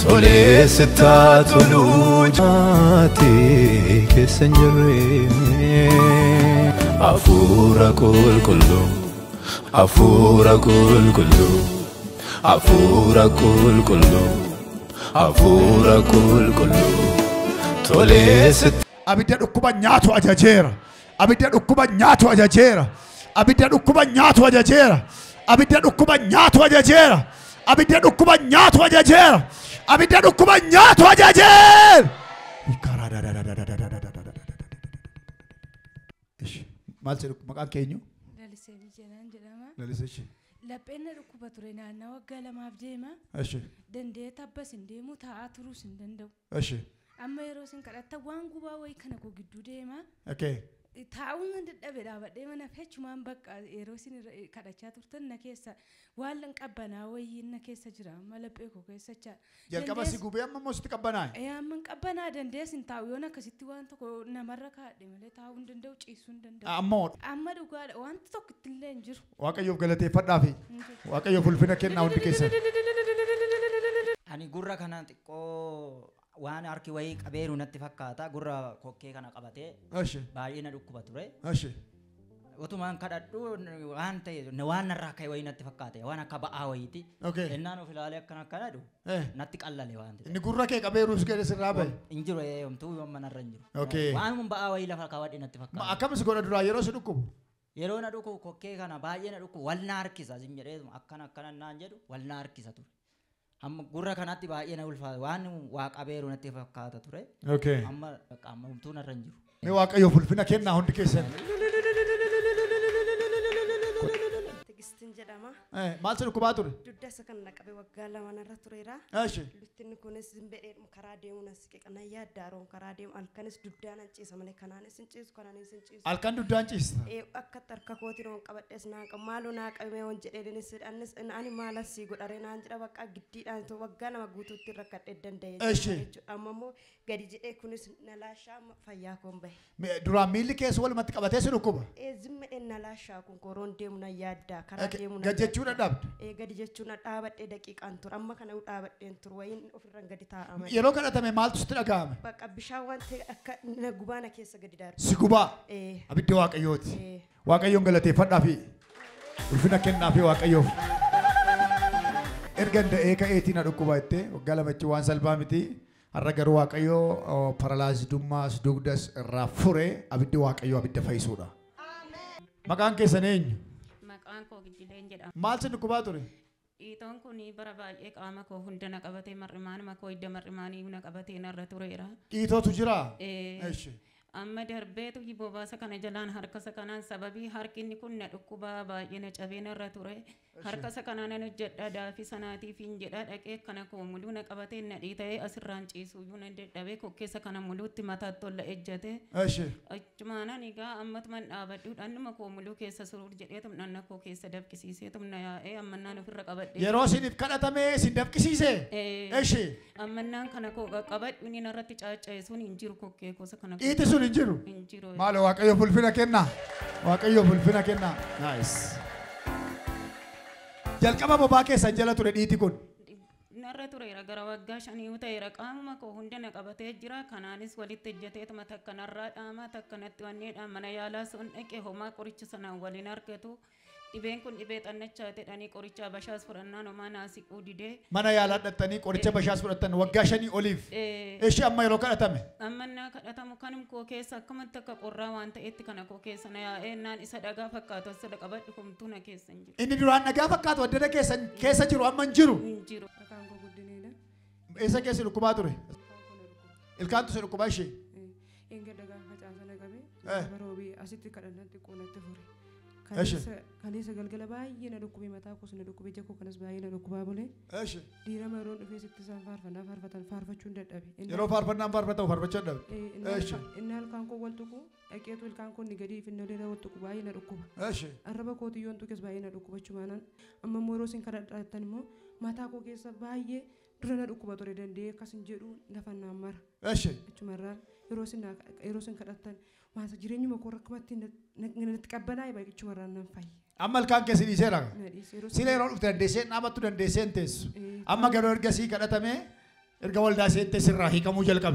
Tolee sitaa toluu jaatee keessa hin jirre. Hafuura qulqulluu, hafuura qulqulluu, hafuura qulqulluu, hafuura qulqulluu. Tolee sitaa. Abidda dhukkuba nyaatu ajajeera. Abidda dhukkuba nyaatu ajajeera. Abidda dhukkuba nyaatu ajajeera. Abidda dhukkuba nyaatu ajajeera. Abidda dhukkuba nyaatu ajajeera. Abidda dhukkuba nyaatu ajajeera. Ishi maal jedhu maqaan keenyu? Lalisee Bijenaan jedhama. Lalisee ishi. Lapheen na dhukkuba ture naannoo waggaa 2 deema. Ishi. Danda'ee tabbas hin deemu taa'aa turuus hin danda'u. Ishi. Amma yeroo isin kadhatta waan gubaa wayii kana koo gidduu deema. Okay. Taa'uun nan dadhabe dhaabadhee mana fechumaan bakka yeroo isin kadhachaa turtan na keessa waan qabbanaa wayii na keessa jira amma laphee koo keessa jira. Jalqaba si gubee amma immoo sitti qabbanaa'e? Amma hin qabbanaa dandees hin taa'u yoon akkasitti waan tokko namarra kaadhe malee taa'uu hin danda'u ciisuu hin danda'u. Ammoo. Amma dhugaadha wanti tokko ittillee hin jiru. Waaqayyoof galateeffadhaafi Waaqayyoof ulfina kennaa hundi keessan. Ani gurra kana xiqqoo waan harki wayii qabeeru natti fakkaata gurra kokkee kana qabatee baay'ee na dhukkuba ture. Otumaan kadhadhu waan ta'e waan narraa ka'e wayii natti fakkaate waan akka ba'aa wayiiti. Innaan of ilaalee akkana akkana jedhu natti qallale waan ta'e. Inni gurra kee qabeerus gadi sirraa bahe. Hin jiru homtuu yoom narra hin jiru. Waan ba'aa wayii lafa kaawwadhe natti fakkaata. Akkamis godha duraa yeroo si dhukkubu? Yeroo na dhukkubu kokkee kana baay'ee na dhukkubu wal na harkisa sin jedhee akkana akkana naan jedhu wal na harkisa ture. Amma gurra kanatti baay'ee na ulfaata waan waa qabeeru natti fakkaata ture. Amma amma homtuu narra hin jiru. Mee Waaqayyoof ulfina kennaa hundi keessan. Tigistiin jedhama. Maal si dhukkubaa ture? Dugda isa kan na qabe waggaa 2 narra tureera. Luttinni kunis zimbeedheedhuma karaa deemu na siqe na yaaddaaroon karaa deemu halkanis dugdaan hin ciisa malee kanaanis hin ciisu kanaanis hin ciisu. Halkan dugdaan ciista? Akkatti harka kootiin hoon qabadhes naan qabu maaloo naa qabame hoon jedheenis annis ani maalas sii godhare naan jedha bakka giddiidhaan too waggaa 2 guutuutti rakkadhee danda'e jechuudha. Amma immoo gadi jedhee kunis na laashaa fayyaa koon bahe. Duraan miilli keessa walumatti qabatee si dhukkuba? Zimmeedheen na laashaa kun koroon deemu na yaaddaa karaa deemu na Gad jechuu dadhabde? Gadi jechuu na dhaabadhee daqiiqaan ture amma kana dhaabadheen ture wayiin ofirraan gadi taa'ama. Yeroo kadhatame maaltu sitti dhaga'ame? Bakka bishaan waan ta'e akka na gubaa na keessa gadi darbe. Si gubaa? Abidda Waaqayyooti. Waaqayyoon galateeffadhaa fi ulfina kennaa fi Waaqayyoof. Erga da'ee ka'eetii na dhukkuba jettee waggaa 2 waan salphaa miti. Har'a garuu Waaqayyoo paralaayizidummaas dugdas irraa fure abiddi Waaqayyoo abidda fayyisuudha. Maqaan keessan eenyu? Maqaan koo Giddileen jedhama. Maal si dhukkubaa ture? Dhiitoon kun bara baay'ee qaama koo hunda na qabatee mar'imaanuma koo hidda mar'imaanii na qabatee narra tureera. Dhiitootu jiraa? Amma darbeetu bobaasa kana jalaan harkasa kanaan sababii harkinni kun na dhukkubaa baay'ee na cabee narra ture. Harkasa kanaan nan hojjedha daafii sanaatiif hin jedha dhaqee kana koo muluu na qabatee na dhiita'ee asirraan ciisuyyuu nan dadhabee kokkeessa kana muluutti mataatti tola ejjate. Achumaanan egaa ammatuman dhaabadhu dhannuma koo muluu keessa suruur jedheetum dhanna koo keessa dafqisiiseetum na yaa'ee ammannaan ofirra qabadhe. Yeroo isiniif kadhatame isin dafqisiise? Ammannaan kana koo qaqqabadhu inni narratti caacca'e sun hin jiru kokkee kosa kana. Dhiiti sun hin jiru? Hin jiru. Maaloo Waaqayyoof ulfina kennaa. Waaqayyoof ulfina kennaa. Nice. Jalqaba bobaa keessan jala ture dhiiti kun. Narra tureera gara waggaa 5 ta'eera qaamuma koo hunda na qabatee jira kanaanis walitti ejjateetuma takka narraa dhaama takka natti wanneedhaan mana yaalaa sun dhaqe homaa qoricha sanaan waliin argatu. Dhibeen kun dhibee xannachaa jedhanii qoricha bashaas fudhannaan homaa naasiquu didee. Mana yaalaa dhaqxanii qoricha bashaas fudhattan waggaa 5 oliif. Ishee amma yeroo kadhatame? Amma naa kadhatamu kanum koo keessa akkamatti akka qorraa waan ta'etti kana koo keessa na yaa'ee naan isa dhagaa fakkaatu asirra qabadhu homtuu na keessa hin jiru. Inni duraan dhagaa fakkaatu addana keessa jiru amma hin jiru? Hin jiru. Maqaan koo Guddineenha. Eessa keessa dhukkubaa ture? Ilkaantu si dhukkubaa ishee? Enga dhagaa facaasa na qabe. Baroobii asitti kadhannaan xiqqoo natti fure. Kaleessa galgala baay'ee na dhukkube mataa koos na dhukkube ija koo kanas baay'ee na dhukkubaa bule. Diirama yeroon dhufee sitti isaan faarfannaa faarfatan faarfachuun dadhabe. Yeroo faarfannaan faarfatamu faarfachuu dadhabe. Inni halkan koo wal tuqu dhaqeetu ilkaan koo inni gadii fi inni olii wal tuqu baay'ee na dhukkuba. Arraba kootiyyoon tuqes baay'ee na dhukkuba jechuudhaan amma immoo yeroo isin kadhattan immoo mataa koo keessa baay'ee dura na dhukkuba ture danda'ee akkas hin jedhu lafa naan mara. Achumarraan yeroo isin kadhattan waan jireenyuma koo rakkumatti natti qabbanaa'e baay'ichumarraan nan fayye. Amma ilkaan kee si dhiiseera. Sila yeroo dhufte dandeessee dhaabattu dandeessee hin teessu. Amma garuu erga sii kadhatame Erga waldaa seentee sirraa hiikamuu jalqabe.